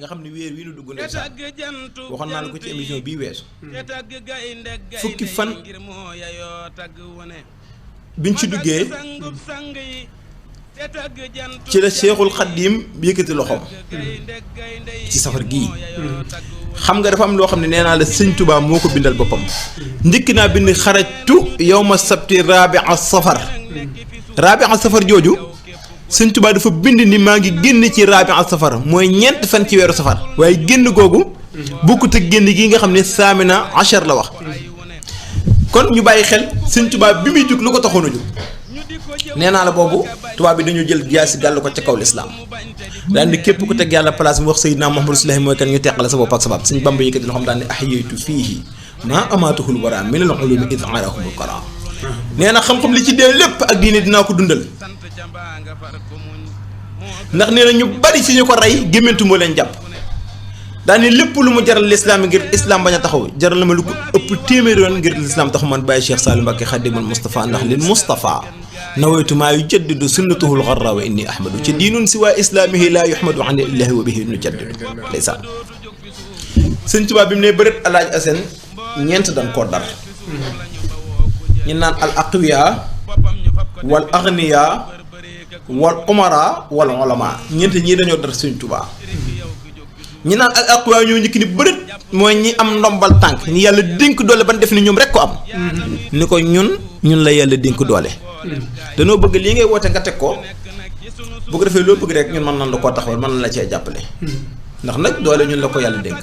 nga xam ne weer wi nu dugg ndeysaan waxoon naa la ko ci émission bii weesu fukki fan biñ ci duggee ci la Seexul Xaddiim yëkkati loxoom ci safar gii xam nga dafa am loo xam ne nee naa la sëñ Tuubaa moo ko bindal boppam njëkk naa bind xarajtu yawma sabti rabi'a safar jooju sëñ Tuubaa dafa bind ni maa ngi génn ci rabi'a safar mooy ñeent fan ci weeru safar waaye génn googu bokkut ak génn gi nga xam ne saamina achar la wax kon ñu bàyyi xel sëñ Tuubaa bi muy jug lu ko taxoon a jug nee naa la boobu tubaab bi dañu jël jaasi gàll ko ca kaw lislaam daal ni képp ku teg yàlla place mu wax Seydina Muhammadu Rasulullaahi mooy kan ñu teqale sa bopp ak sa baab sëñ Bamba yëkkati loo xam daal ne ahyaytu fiihi maa amaatuhul wara min al ulumi id arahumul qara nee na xam-xam li ci dee lépp ak diine dinaa ko dundal ndax nee na ñu bari ci ñu ko rey gémmantu moo leen jàpp daal ni lépp lu mu jaral lislaam ngir islam bañ a taxaw jaral na ma lu ko ëpp téeméeri yoon ngir lislaam taxu man bàyyi Cheikh Saliou Mbacké Xaadimul Mustafa ndax lil Mustafa nawaytu maa yujaddidu sunnatuhul xarra wa inni ahmadu ci diinun si waa islaamihi laa yuhmadu an illahi wa bihi nujaddidu ndeysaan sëñ Tuubaa bi mu ne bëreet alaaj asen ñeent dañ koo dar ñu naan al aqwiya wal agniya wal umara wal ulama ñeent ñii dañoo dar sëñ Tuubaa ñi naan al aqwiya ñoo njëkk ni bëreet mooy ñi am ndombal tànk ñi yàlla dénk doole ban def ni ñoom rek ko am ni ko ñun la yàlla dénk doole danoo bëgg lii ngay woote nga teg ko bu ko defee loo bëgg rek ñun mën nañ la koo taxawal mën nañ la cee jàppale ndax nag doole ñun la ko yàlla dénk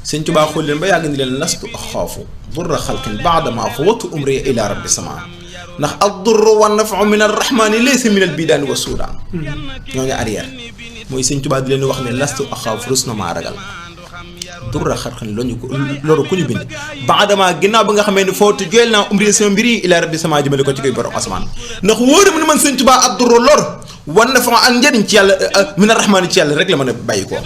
sëñ Tuubaa xool leen ba yàgg ni leen lastu axaafu durra xalqin baadama fa wattu umri ila rabbi sama ndax ad durru wa nafu min arrahmani laysa min al bidaani wa suudaan ñoo ngi arrière mooy sëñ Tuubaa di leen wax ne lastu axaafu rus na maa ragal durra xarxan lañu ko loru ku ñu bind baadama ginnaaw ba nga xamee ne footu joyel naa umri sama mbir yi ila rabbi sama jëmale ko ci koy borom asamaan ndax wóoram ni man sëñ Tuubaa ab durru lor wan na fa ak njëriñ ci yàlla mina rahmaani ci yàlla rek la mën a bàyyi koo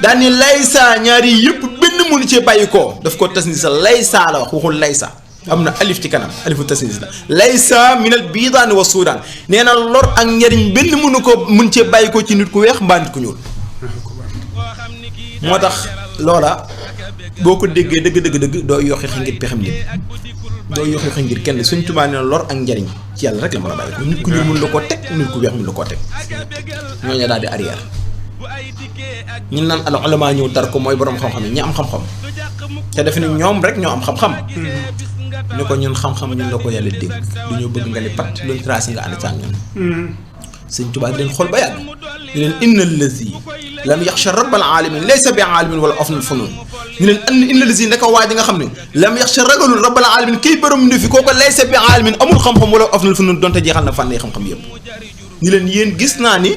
daal ni laysa ñaari yëpp benn mënu cee bàyyi koo daf ko tasnis sa laysa la wax waxul laysa am na alif ci kanam alifu tasnis la laysa minal biidaani wa suudaan nee na lor ak njëriñ benn mënu ko mën cee bàyyi koo ci nit ku weex mbaa nit ku ñuul moo tax loola boo ko déggee dëgg doo yoxi xa ngir pexem nit doo yoxi xa ngir kenn Sëñ Tuubaa nee na lor ak njariñ ci yàlla rek la mën a bàyyi ko nit ku ñuul mën la koo teg nit ku weex mën la koo teg ñooñu daal di arrière ñu naan al ulama ñëw dar ko mooy borom xam-xam yi ñi am xam-xam te defe ni ñoom rek ñoo am xam-xam ni ko ñun xam-xam ñun la ko yàlla dégg du ñu bëgg nga ni pat luñ tracé nga ànd ak ñun Sëñ Tuubaa di leen xool ba yàgg ñu leen inna allazi lam yaxsha rabbal alamin laysa bi alimin wala afnal funun ñu leen inna allazi ndaka waa ji nga xam ne lam yaxsha ragalul rabbal alamin kii borom ndi fi kooku laysa bi alimin amul xam-xam wala afnal funun donte jeexal na fànn yi xam-xam yëpp ñu leen yéen gis naa ni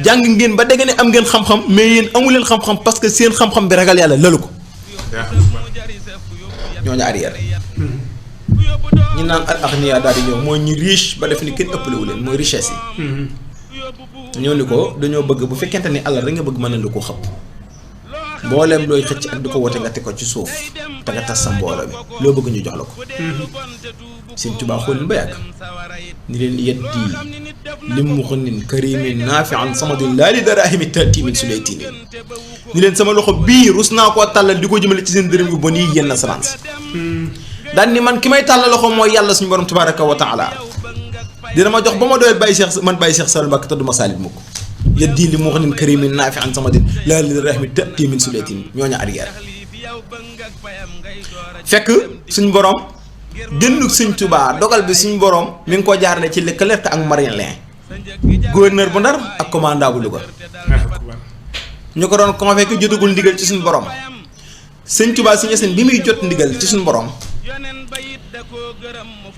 jàng ngeen ba dégg ne am ngeen xam-xam mais yéen amu leen xam-xam parce que seen xam-xam bi ragal yàlla lalu ko ñooñu arrière ñu naan al aghniya daal di ñëw mooy ñi riche ba def ni kenn ëppalewu leen mooy richesse yi ñëw ni ko dañoo bëgg bu fekkente ni alal rek nga bëgg mën na la ko xëpp mbooleem looy xëcc ak di ko wote nga teg ko ci suuf te nga tas sa mbooloo bi loo bëgg ñu jox la ko Sëñ Tuubaa xool leen ba yàgg ni leen yeddi lim muxnin karimin naafian samadin laa li darahimi tati min sulaytinin ni leen sama loxo bii rus naa koo tàllal di ko jëmale ci seen dërëm yu bon yi yéen nasaraan si daan ni man ki may tàllal loxo mooy yàlla suñu borom tabaraka wa taala dina ma jox ba ma doyal bàyyi Cheikh man bàyyi Cheikh Saliou Mbacké te du ma saalit mukk yeddi li muxnin karimin naafian samadin laa li darahimi tati min sulaytinin ñooñu arrière fekk suñ borom génnug Sëñ Tuubaa dogal bi suñ borom mi ngi ko jaarale ci Leclerc ak Marilyn gouverneur bu Ndar ak commandant bu Louga ñu ko doon convoqué jotagul ndigal ci suñ borom Sëñ Tuubaa si ñeseen bi muy jot ndigal ci suñ borom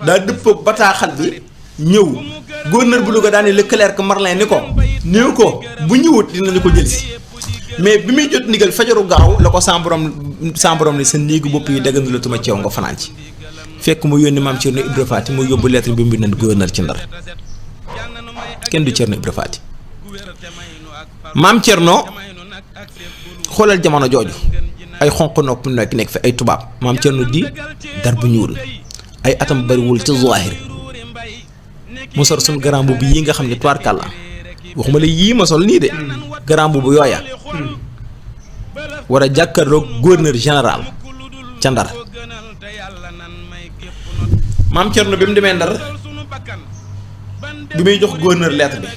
daa dëppoog bataaxal bi ñëw gouverneur bu Louga daane Leclerc Marilyn ni ko néew ko bu ñëwut dinañu ko jël si mais bi muy jot ndigal fajaru gaaw la ko sa borom ni sa néegu bopp yi daggan la tuma ceew nga fanaan ci fekk mu yónni maam Cerno Ibra Faati mu yóbbu lettre bi mu bind gouverneur ci Ndar kenn du Cerno Ibra Faati maam Cerno xoolal jamono jooju ay xonq nopp nekk fi ay tubaab maam Cerno di dar bu ñuul ay atam bariwul ci zahir mu sor suñu garambu bi yi nga xam ne tubaarkàlla waxuma la yii ma sol nii de grand boobu yooya war a jàkkaarloog gouverneur général ca Ndar maam Cerno bi mu demee Ndar bi muy jox gouverneur lettre bi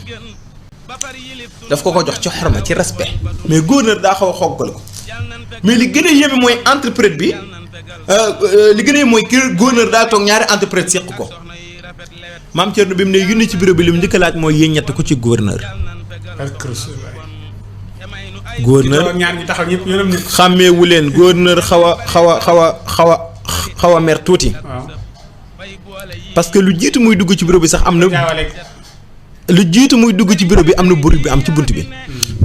daf ko jox ci xorma ci respect mais gouverneur daa xaw a xoggal ko mais li gën a yéeme mooy interprète bi li gën a yéeme mooy kii gouverneur daa toog ñaari interprète séq ko maam Cerno bi mu ne yónni ci bureau bi li mu njëkk a laaj mooy yéen ñett ku ci gouverneur gouverneur ñaar ñi taxaw ñëpp ñoom nit xàmmeewu leen gouverneur xaw a mer tuuti parce que lu jiitu muy dugg ci bureau bi sax am na lu jiitu muy dugg ci bureau bi am na bruit bi am ci bunt bi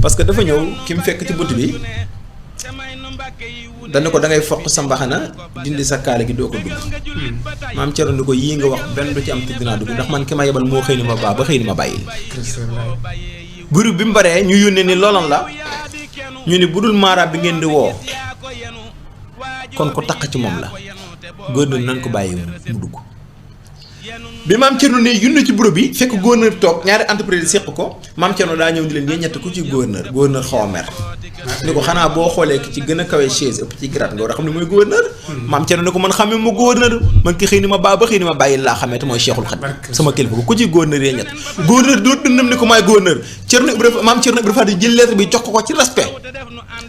parce que dafa ñëw ki mu fekk ci bunt bi dana ko da ngay foq sa mbaxana dindi sa kaala gi doo ko dugg maam Cerno ni ko yii nga wax benn du ci am te dinaa dugg ndax man ki ma yebal moo xëy ni ma baa ba xëy ni ma bàyyil bruit bi mu baree ñu yónnee ni loolan la ñu ni bu dul maaraab bi ngeen di woo kon ko taq ci moom la gouverneur nan ko bàyyi mu dugg bi maam Cerno ne yunn ci bureau bi fekk gouverneur toog ñaari entreprise séq ko maam Cerno daa ñëw di leen yéen ñett ku ci gouverneur xaw a mer ni ko xanaa boo xoolee ki ci gën a kawe chaise ëpp ci grade nga war a xam ne mooy gouverneur maam Cerno ne ko man xamee ma gouverneur man ki xëy ni ma baa ba xëy ni ma bàyyi laa xamee te mooy Cheikhul Khadim sama kilifa ko ku ci gouverneur yéen ñett gouverneur doo dëndam ni ko maay gouverneur maam Cerno Ibra Faty jël lettre bi jox ko ci respect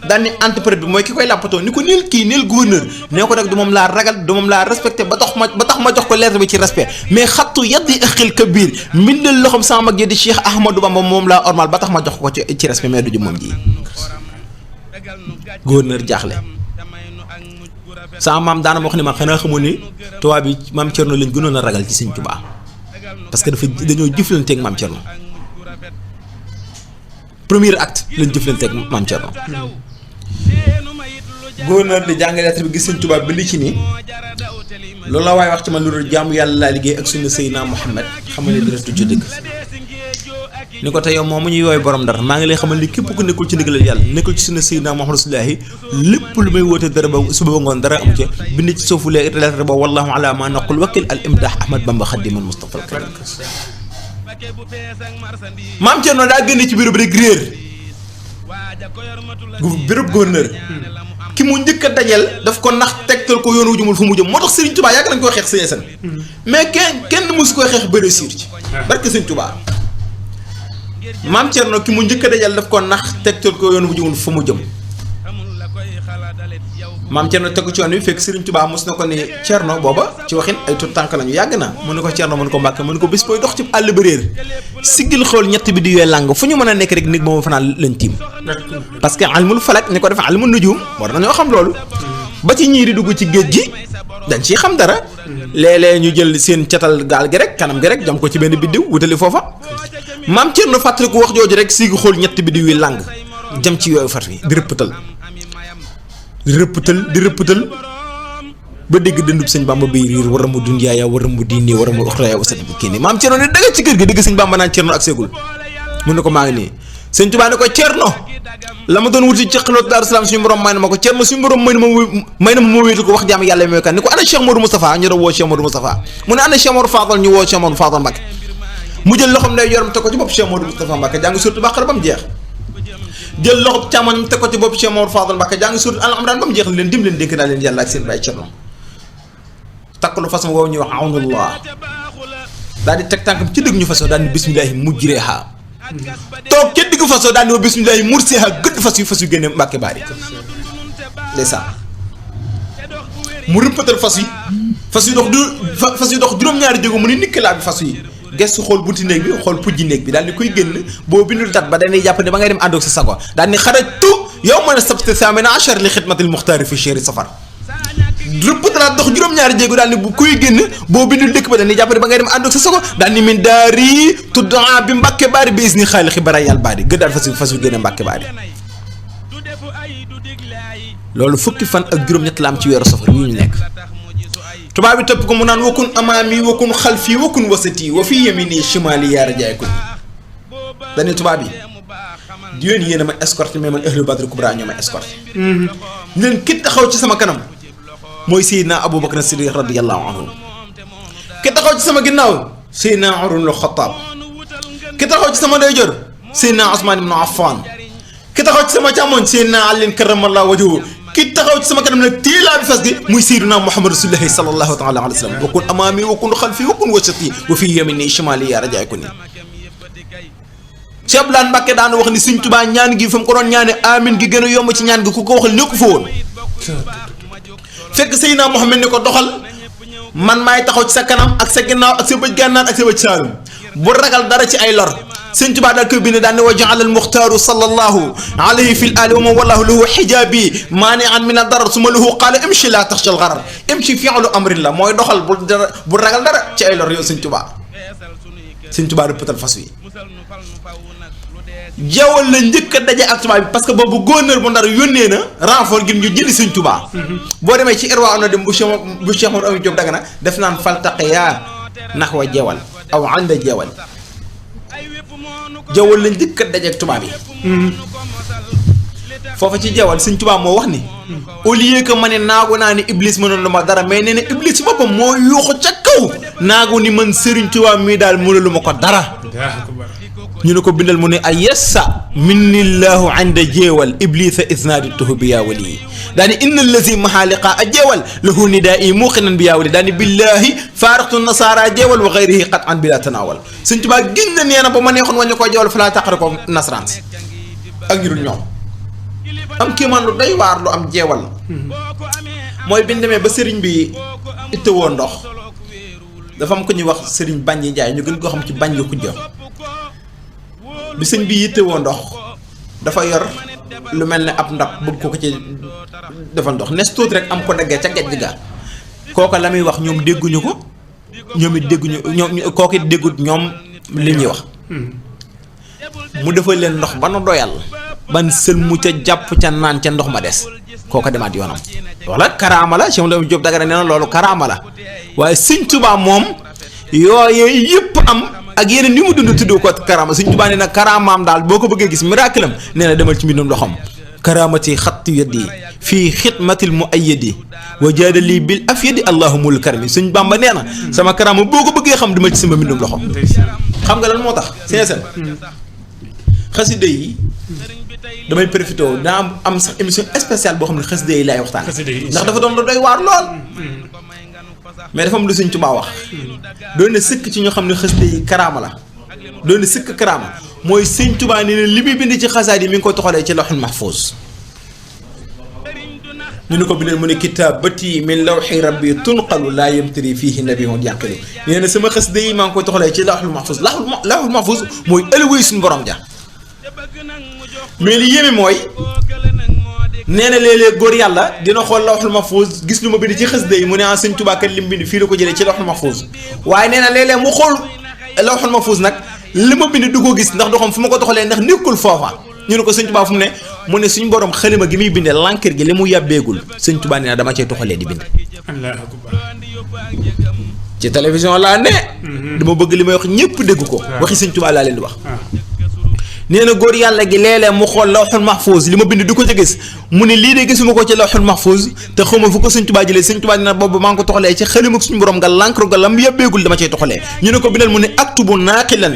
daan ni interprète bi mooy ki koy làppatoo ni ko nil kii nil gouverneur nee ko nag du moom laa ragal du moom laa respecté ba tax ma jox ko lettre bi ci respect mais xattu yaddi axil kabir mbindal loxom sama mag ji di Cheikh Ahmadou Bamba moom laa ormal ba tax ma jox ko ci respect mais du ju moom ji gouverneur jaaxle sama maam daana ma wax ni ma xanaa xamu ni tubaab bi maam Cerno lañ gënoon a ragal ci Sëñ Tuubaa parce que dañoo jëflanteeg maam Cerno premier acte lañ jëflanteeg maam Cerno gouverneur di jàng lettre bi gis Sëñ Tuubaa bind ci ni loolu la waaye wax ci man lu dul jaamu yàlla laa liggéey ak sunna Seydina Muhammad xamal ne dara du ci dëgg ni ko te yow moom mu ñuy yooyu borom Ndar maa ngi lay xamal ni képp ku nekkul ci ndigalal yàlla nekkul ci sunna Seydina Muhammad rasulullaahi lépp lu may woote dara ba suba ba ngoon dara am ca bind ci suufu lettre ba wallahu ala ma naqul wakil al imdah Ahmad Bamba Xadimal Mustafa maam Cerno daa génn ci bureau bi rek réer bureau gouverneur ki mu njëkk a dajal daf ko nax tegtal ko yoon wu jumul fu mu jëm moo tax Serigne Touba yàgg nañ koy xeex Sëñ Asan mais kenn mosu koy xeex ba réussir ci barke Serigne Touba maam Cerno ki mu njëkk a dajal daf ko nax tegtal ko yoon wu jumul fu mu jëm maam Cerno tegu ci yoon wi fekk Serigne Touba mos na ko ni Cerno booba ci waxin ay tut tànk lañu yàgg na mu ne ko Cerno mu ne ko Mbàkke mu ne ko bis booy dox ci àll ba réer siggil xool ñett bi di yooy làng fu ñu mën a nekk rek nit moomu fanaan lañ tiim parce que almul falak ni ko def almul nujum war nañoo xam loolu ba ci ñii di dugg ci géej gi dañ ciy xam dara léeg-léeg ñu jël seen catal gaal gi rek kanam gi rek jam ko ci benn biddiw wutali foofa maam Cerno fàttali ko wax jooju rek siggi xool ñett bi di yuy làng jëm ci yooyu fat wi di rëppatal di rëppatal ba dégg dëndub sëñ Bamba bay riir war a mu dunyaaya war a mu diine war a mu oxraaya wasat bi kii nii maam Cerno ne danga ci kër gi dégg sëñ Bamba naan Cerno ak seegul mun na ko maa ngi nii sëñ Tuubaa ne ko Cerno la ma doon wuti ci xilootu Daaru Salaam suñu borom may na ma ko Cerno suñu borom may na ma wéetu ko wax jaam yàlla mooy kan ni ko ana Cheikh Modou Moustapha ñu doon woo Cheikh Modou Moustapha mu ne ana Cheikh Modou Fadal ñu woo Cheikh Modou Fadal Mbacke mu jël loxoom day yoram te ko ci bopp Cheikh Modou Moustapha Mbacke jàng surtout Baqara ba mu jeex jël loxo càmmoñam teg ko ci bopp Cheikh Mor Fadal Mbacke jàng surat Al Imran ba mu jeex leen dim leen dénk naa leen yàlla ak seen bàyyi Cerno takkalu façon woowu ñuy wax awnullah daal di teg tànkam ci dëgg ñu façon daal ni bismillahi mujriha toog ca diggu façon daal ni bismillahi mursiha gëdd fas yu génne Mbàkke baari ndeysaan mu rëppatal fas yi dox juróom-ñaari jéego mu ni nikk laa bi fas yi gestu xool bunti néeg bi xool pujji néeg bi daal ni kuy génn boo bindul dat ba dañuy jàpp ne ba ngay dem àndoog sa sago daal ni xarajtu yawma sabti thamina ashar li xidmatil muxtaari fi shehri safar rëppatalaat dox juróom-ñaari jéego daal ni bu kuy génn boo bindul dëkk ba dañuy jàpp ne ba ngay dem àndoog sa sago daal ni min daari tuddaa bi Mbàkke baari bi isni xaalixi bara yàlla baari gëddaat fas yu génne Mbàkke baari loolu fukki fan ak juróom-ñett la am ci weeru safar yu ñu nekk tubaab bi topp ko mu naan wakun amaami wakun xalfi wakun wasati wa fi yamini shimali yaara jaay ko dañuy tubaab yi di yéen a ma escorté mais man ahlu badr kubra ñoo ma escorté leen ki taxaw ci sama kanam mooy Seydina Aboubacar Siddiq radiyallahu anhu ki taxaw ci sama ginnaaw Seydina Umarul Xattaab ki taxaw ci sama ndeyjoor Seydina Ousmane ibn Affan ki taxaw ci sama càmmoñ Seydina Ali karamallahu wajhahu ki taxaw ci sama kanam nag téelaa bi fas gi muy Seydina Muhammad rasulullahi sallallahu taala alayhi wa sallam wa kun amaami wa kun xalfi wa kun wasati wa fi yamini shimali ya rajaay ko nii Cheikh Abdoulaye Mbacké daan wax ni Sëñ Tuubaa ñaan gi fa mu ko doon ñaane amin gi gën a yomb ci ñaan gi ku ko waxal nekku fa woon fekk Seydina Muhammad ni ko doxal man maay taxaw ci sa kanam ak sa ginnaaw ak sa bëj gànnaar ak sa bëj saalum bu ragal dara ci ay lor Sëñ Tuubaa daal koy bind daan ne wa jaala al muxtaaru sallallahu alayhi fi l ali wa man wallahu lahu xijaabi maanian min a darar suma lahu qaala imshi laa taxsha al garar imshi fi'lu amrin la mooy doxal bu ragal dara ci ay lor yow Sëñ Tuubaa Sëñ Tuubaa rëppatal fas wi Jeewal la njëkk a daje ak tubaab bi parce que boobu gouverneur bu Ndar yónnee na renfort ngir ñu jëli Sëñ Tuubaa boo demee ci Irwa am na dem bu Cheikh Mouhamadou Amine Diop Dagana def naan faltaqiyaa naxwa Jeewal aw ànd Jeewal Jeewal la njëkk a daje ak tubaab yi foofa ci Jeewal Sëñ Tuubaa moo wax ni au lieu que ma ne naagu naa ni Iblis mënoon lu ma dara mais nee na Iblis ci boppam moo yuuxu ca kaw naagu ni man Sëriñ Tuubaa mii daal mënalu ma ko dara ñu ne ko bindal mu ne ay yessa minnillahu inda jeewal iblisa isnaadituhu bi yaa wali daani inna allazi mahaliqa a jeewal lahu nidaai muqinan bi yaa wali daani billahi faaraqtu nasara jeewal wa gayrihi qat an bila tanawal Sëñ Tuubaa giñ na nee na ba ma neexoon wàññi koo jeewal fa laa taqare ko nasaraan si ak ñu dul ñoom am kéemaan lu doy waar lu am jeewal mooy bi ñu demee ba sëriñ bi ittewoo ndox dafa am ko ñuy wax sëriñ Baññi Njaay ñu gën koo xam ci Baññi Xujja bi sëñ bi yittewoo ndox dafa yor lu mel ne ab ndab bëgg ko ci defal ndox nes tuuti rek am ko daggee ca gejj ga kooka la muy wax ñoom dégguñu ko ñoom it dégguñu ñoom kooku it déggut ñoom li ñuy wax mu defal leen ndox ba nu doyal ban sël mu ca jàpp ca naan ca ndox ma des kooka demaat yoonam wala karaama la Cheikh Mouhamadou Diop Dagana nee na loolu karaama la waaye Sëñ Tuubaa moom yooyu yëpp am ak yeneen ni mu dund tudd ko karaama Sëñ Tuubaa nee na karaamaam daal boo ko bëggee gis miracle am nee na demal ci mbindum loxoom karaamati xattu yaddi fii xidmatil muayyadi wa jaadali bil afyadi allahumul karimi Sëñ Bàmba nee na sama karaama boo ko bëggee xam demal ci sama mbindum loxoom xam nga lan moo tax sincère xasida yi damay profité daa am sax émission spéciale boo xam ne xasida yi laay waxtaan ndax dafa doon la doy waar lool mais dafa am lu Sëñ Tuubaa wax doon na sëkk ci ñoo xam ne xasida yi karaama la doon na sëkk karaama mooy Sëñ Tuubaa nee na li muy bind ci xasaayid yi mi ngi ko toxalee ci lawhul mahfuuz ñu ne ko bindee mu ne kitaabati min lawhi rabbi tunqalu laa yamtari fiihi nabiyun yaqilu nee na sama xasida yi maa ngi ko toxalee ci lawhul mahfuuz lawhul mahfuuz mooy ëllëgee suñu borom ja mais li yéeme mooy nee na léeg-léeg góor yàlla dina xool lawhul mahfuuz gis lu ma bind ci xasida yi mu ne Sëñ Tuubaa kat li mu bind fii la ko jëlee ci lawhul mahfuuz waaye nee na léeg-léeg mu xool lawhul mahfuuz nag li ma bind du ko gis ndax du xam fu ma ko doxalee ndax nekkul foofa ñu ne ko Sëñ Tuubaa fu mu ne mu ne suñu borom xalima gi muy bindee l'encre gi li mu yàbbeegul Sëñ Tuubaa nee na dama cee toxalee di bind. ci télévision laa ne. dama bëgg li may wax ñëpp dégg ko. waxi Sëñ Tuubaa laa leen di wax. nee na góor yàlla gi léeg-léeg mu xool lawhul mahfuuz li ma bind du ko ca gis mu ne lii de gisuma ko ci lawhul mahfuuz te xaw ma fu ko Sëñ Tuubaa jëlee Sëñ Tuubaa nee na boobu maa ngi ko toxalee ci xalima suñu borom nga l'encre ga lam yàbbeegul dama cee toxalee ñu ne ko bindal mu ne aktubu naaqilan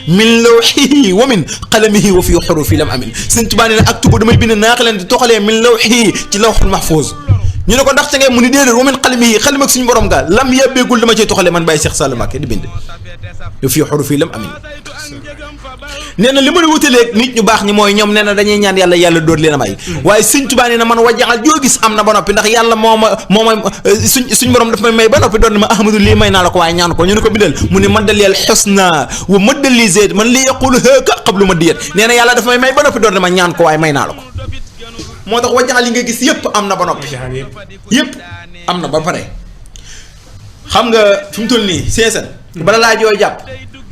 min lawhihi wa min qalamihi wa fi xurufi lam amin Sëñ Tuubaa nee na aktubu damay bind naaqilan di toxalee min lawhihi ci lawhul mahfuuz ñu ne ko ndax ca ngay mu ni déedéet wa min qalamihi xalima ak suñu borom ga lam yàbbeegul dama cee toxalee man Baye Cheikh Sall Mbacké di bind wa fi xurufi lam amin nee na li ma la wutaleeg nit ñu baax ñi mooy ñoom nee na dañuy ñaan yàlla dóor leen a may waaye Sëñ Tuubaa nee na man wajaxal joo gis am na ba noppi ndax yàlla moo ma suñ borom daf may may ba noppi doon na ma ahmadu lii may naa la ko waaye ñaan ko ñu ne ko bindal mu ne maddaliyal xusna wa maddali zeyd man li yaqul haka qablu ma diyet nee na yàlla daf may may ba noppi doon na ma ñaan ko waaye may naa la ko moo tax wajaxal yi nga gis yëpp am na ba noppi yëpp am na ba pare xam nga fi mu toll nii seesan bala laa joo jàpp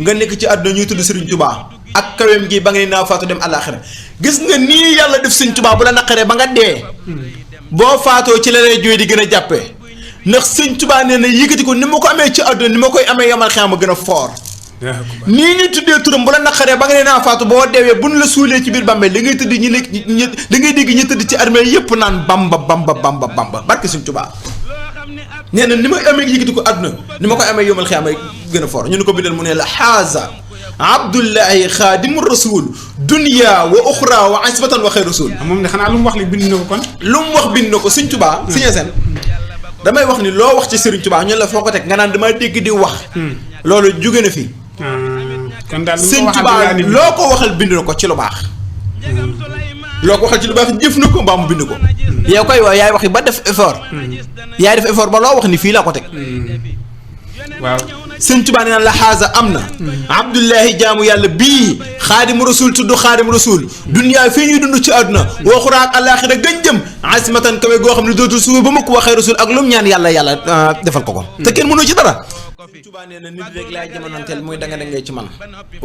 nga nekk ci àdduna ñuy tudd Sëriñ Tuubaa ak kaweem gi ba nga ne naa faatu dem àllaaxira gis nga nii yàlla def Sëñ Tuubaa bu la naqaree ba nga dee boo faatoo ci la lay jooy di gën a jàppee ndax Sëñ Tuubaa nee na yëkkati ko ni ma ko amee ci àdduna ni ma koy amee yamal xiyam a gën a foor nii ñu tuddee turam bu la naqaree ba nga ne naa faatu boo deewee buñ la suulee ci biir bàmmeel da ngay tëdd ñi nekk da ngay dégg ñu tëdd ci armée yëpp naan bamba bamba bamba bamba barke Sëñ Tuubaa nee na ni ma amee yëkkati ko àdduna ni ma koy amee yamal xiyam a gën a foor ñu ne ko bindal mu ne la xaaza Abdullahi xaadimu rasul dunya wa uxra wa isbatan wa xayr rasul. moom de xanaa lu mu wax li bind na ko kon. lu mu wax bind na ko Sëñ Tuubaa. Sëñ Asan damay wax ni loo wax ci Sëriñ Tuubaa ñun la foo ko teg nga naan damaa dégg di wax. loolu jóge na fi. kon daal Sëñ Tuubaa loo ko waxal bind na ko ci lu baax. loo ko waxal ci lu baax jëf na ko mbaa mu bind ko. yow koy wax yaay waxi ba def effort. yaay def effort ba loo wax ni fii laa ko teg. waaw. Sëñ Tuubaa nee na la xaasa am na. Abdullahi jaamu yàlla bii xaadimu rasul tudd xaadimu rasul. duniyaa fii ñuy dund ci àdduna. waxuraa ak alaaxira gën jëm. asmatan kawe goo xam ne dootul suufa ba ma ko waxee rasul ak lu mu ñaan yàlla defal ko ko. te kenn mënoo ci dara. Sëñ Tuubaa nee na nit rek laay jamonanteel muy danga dangay ci man.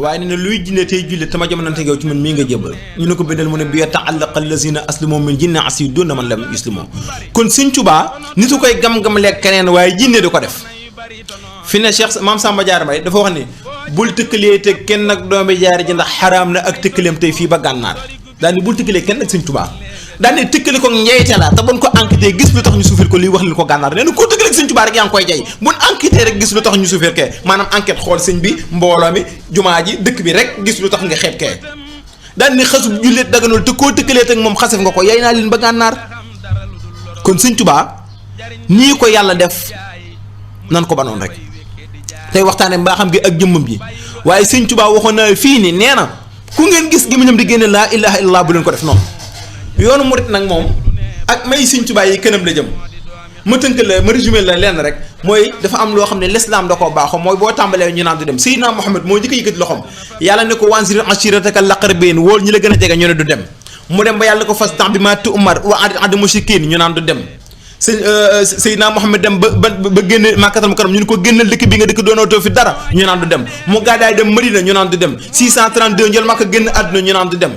waaye nee na luy jinne tey jullit tama jamonante yow ci man mii nga jébbal. ñu ne ko bindal mu ne bi yata'allaqa allazina aslimu min jinni asi duna man lam yuslimu. kon Sëñ Tuubaa nitu koy gam-gam leeg keneen waaye jinne du ko def. fi ne Cheikh Maam Samba Diarra Mbaye dafa wax ni bul tëkkalee te kenn nag doomi jaare ji ndax xaraam na ak tëkkaleem tey fii ba gànnaar daal ni bul tëkkalee kenn ak Sëñ Tuubaa daal ni tëkkale ko njeyte la te bon ko enquêté gis lu tax ñu suufeel ko lii wax leen ko gànnaar nee na koo tëkkale ak Sëñ Tuubaa rek yaa ngi koy jay buñ enquêté rek gis lu tax ñu suufeel kee maanaam enquête xool sëñ bi mbooloo mi jumaa ji dëkk bi rek gis lu tax nga xeeb kee daal ni xasub jullit daganul te koo tëkkalee ak moom xasef nga ko yay naa leen ba gànnaar kon Sëñ Tuubaa nii ko yàlla def nan ko banoon rek tey waxtaane mbaaxam gi ak jëmmam ji waaye Sëñ Tuubaa waxoon na fii ni nee na ku ngeen gis gémmiñam di génne laa ilaha illallah bu leen ko def noonu yoonu murit nag moom ak may Sëñ Tuubaa yi kënam la jëm ma tënk la ma résumé la lenn rek mooy dafa am loo xam ne l'islam da koo baaxoo mooy boo tàmbalee ñu naan du dem Seydina Muhammad moo njëkk a yëkkati loxoom yàlla ne ko wansir ashirataka al-aqrabiin wóol ñi la gën a jege ñu ne du dem mu dem ba yàlla ne ko fas bi ma tu'mar wa a'rid mushrikiin ñu naan du dem Seydina Muhammad dem ba génne Makkatal Mukarram ñu ne ko génnal dëkk bi nga dëkk doonatoo fi dara ñu naan du dem mu gàddaay dem Madina ñu naan du dem 632 njël Makka génn àdduna ñu naan du dem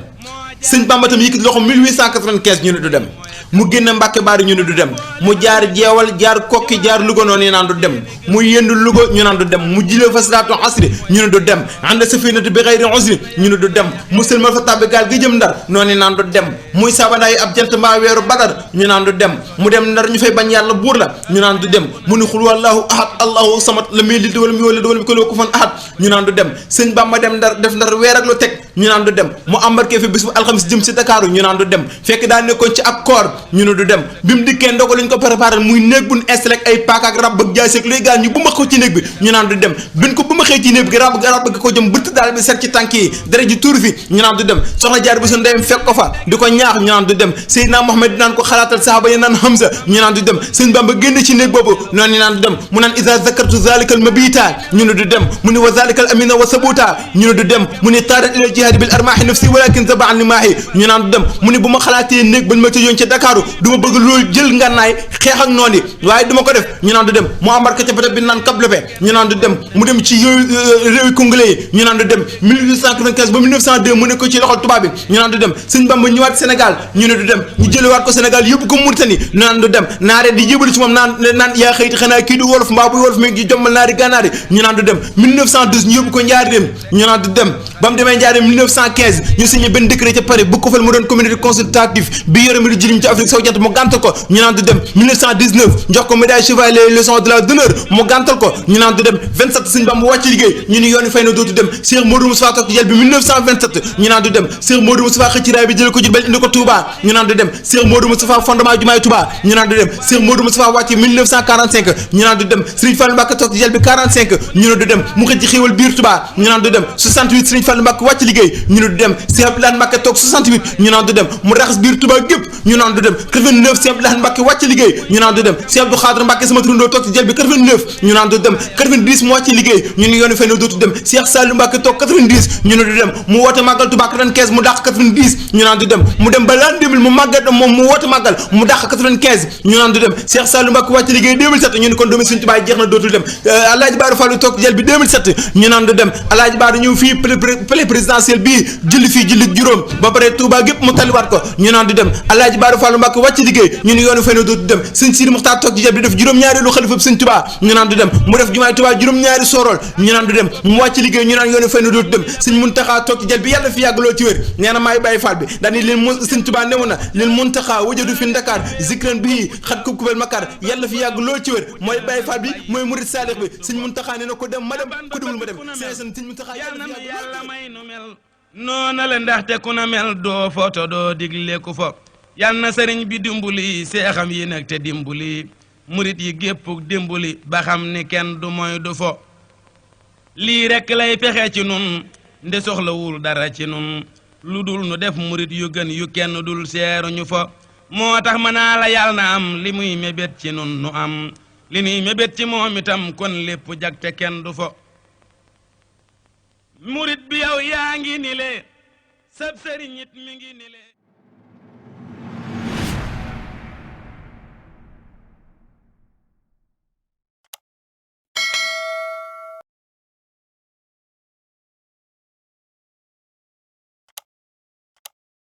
Sëñ Bamba tam yëkkati loxo 1895 ñu ne du dem mu génn Mbàkke Baari ñu ne du dem mu jaar jeewal jaar kokki jaar Louga noonu ñu naan du dem mu yendu Louga ñu naan du dem mu jilee fa salaatu asri ñu ne du dem ànd safinatu bi xayri usri ñu ne du dem mu sëlmal fa tàbbi gaal gi jëm Ndar noonu naan du dem muy sabandaay ab jant mbaa weeru Badar ñu naan du dem mu dem Ndar ñu fay bañ yàlla buur la ñu naan du dem mu ni xul wallahu ahad allahu samad lam yalid walam yulad walam yakul lahu kufuwan ahad ñu naan du dem Sëñ Bamba dem Ndar def Ndar weer ak lu teg ñu naan du dem mu embarqué fi bis bu alxamis jëm si Dakaaru ñu naan du dem fekk daa nekkoon ci ak koor ñu ne du dem bi mu dikkee ndogu lañ ko préparé muy néeg buñ installé ak ay paaka ak rab ak jaasi ak luy gaañ ñu bu ma ko ci néeg bi ñu naan du dem biñ ko bu ma xëy ci néeg bi rab gi ko jëm bëtt daal bi set ci tànk yi dara ji tuur fi ñu naan du dem soxna jaar bi su ndeyam fekk ko fa di ko ñaax ñu naan du dem Seydina Muhammad di naan ko xalaatal saxaaba yi naan Hamza ñu naan du dem Sëñ Bamba génn ci néeg boobu noonu ñu naan du dem mu naan isa zakartu zalikal mabita ñu ne du dem mu ni wa zalikal amina wa sabuta ñu ne du dem mu ni taarat ilal jihaadi bil armaahi nafsi walakin zaba an limaahi ñu naan du dem mu ni bu ma xalaatee néeg bañ ma tëjoon ci Dakaaru du ma bëgg loolu jël ngànnaay xeex ak noonu yi waaye duma ko def ñu naan du dem mu embarqué ca bato bi naan Cap-Lopé ñu naan du dem mu dem ci réewi congolais yi ñu naan du dem 1895 ba 1902 mu ne ko ci loxol tubaab bi ñu naan du dem Sëñ Bamba ñëwaat Sénégal ñu ne du dem ñu jëlewaat ko Sénégal yóbbu ko Mauritanie ñu naan du dem naare di jébali ci moom naan yaa xëyti xanaa kii du wolof mbaa buy wolof mi ngi jommal naari gànnaari ñu naan du dem 1912 ñu yóbbu ko Njaaréem ñu naan du dem ba mu demee Njaaréem 1915 ñu signé benn décret ca Paris bu ko fal mu doon communauté consultative bi yore mbiri jëriñ ci Afrique sowu jant mu gàntal ko ñu naan du dem 1919 jox ko médaille chevalier leçon de la d'honneur mu gàntal ko ñu naan du dem 27 Sëñ Bamba wàcc liggéey ñu ni yooni fay na dootu dem Cheikh Modou Moustapha toog ci jël bi 1927 ñu naan du dem Cheikh Modou Moustapha xëcc raay bi jël ko Jurbel indi ko Touba ñu naan du dem Cheikh Modou Moustapha fondement jumaay Touba ñu naan du dem Cheikh Modou Moustapha wàcc 1945 ñu naan du dem Serigne Fallou Mbacké toog ci jël bi 45 ñu ne du dem mu xëcc xéewal biir Touba ñu naan du dem 68 Serigne Fallou Mbacké wàcc liggéey ñu ne du dem Cheikh Abdoulaye Mbacké toog 68 ñu naan du dem mu raxas biir Touba gépp ñu naan du dem 89 Cheikh Abdoulaye Mbacké wàcc liggéey ñu naan du dem Cheikh Abdou Khadre Mbacké sama turandoo toog ci jël bi 89 ñu naan du dem 90 mu wàcc liggéey ñu ne yoonu fay na dootu dem Cheikh Saliou Mbacké toog 90 ñu ne du dem mu woote màggal Touba 95 mu dàq 90 ñu naan du dem mu dem ba l'an 2000 mu màggat moom mu woote màggal mu dàq 95 ñu naan du dem Cheikh Saliou Mbacké wàcc liggéey 2007 ñu ne kon doomi Sëñ Tuubaa jeex na dootul dem Alaaji Baara Fallu toog ci jël bi 2007 ñu naan du dem Alaaji Baara ñëw fii palais présidentiel bii julli fii julli juróom ba pare Touba gépp mu taliwaat ko ñu naan du dem Alaaji Baara Fallu Mbàkke wàcc liggéey ñu ni yoonu fay na dootu dem sëñ Sidi Muxtaar toog ci jal bi def juróom-ñaareelu xalifa sëñ Tuubaa ñu naan du dem mu def jumaay Tuubaa juróom-ñaari soorool ñu naan du dem mu wàcc liggéey ñu naan yoonu fay na dootu dem sëñ Muntaxaa toog ci jal bi yàlla fi yàgg loo ci wér nee na maay Baay Faal bi daani leen mu sëñ Tuubaa newoon na leen Muntaxaa wajadu fi Ndakaar zikran bii xat ko kubel makar yàlla fi yàgg loo ci wér mooy Baay Faal bi mooy murid saalix bi sëñ Muntaxaa nee na ko dem ma dem ko demul ma dem sëñ Muntaxaa yàlla may nu mel noona la ndaxte ku na mel doo foto doo digle ku fo yal na sëriñ bi dimbali seexam yi nag te dimbali murit yi gépp dimbali ba xam ni kenn du mooy du fo lii rekk lay fexe ci nun nde soxlawul dara ci nun lu dul nu def murit yu gën yu kenn dul seeru ñu fo moo tax mën naa la yàlla na am li muy mébét ci nun nu am li nuy mébét ci moom itam kon lépp jag te kenn du fo murit bi yow yaa ngi ni le sab sëriñ it mi ngi ni le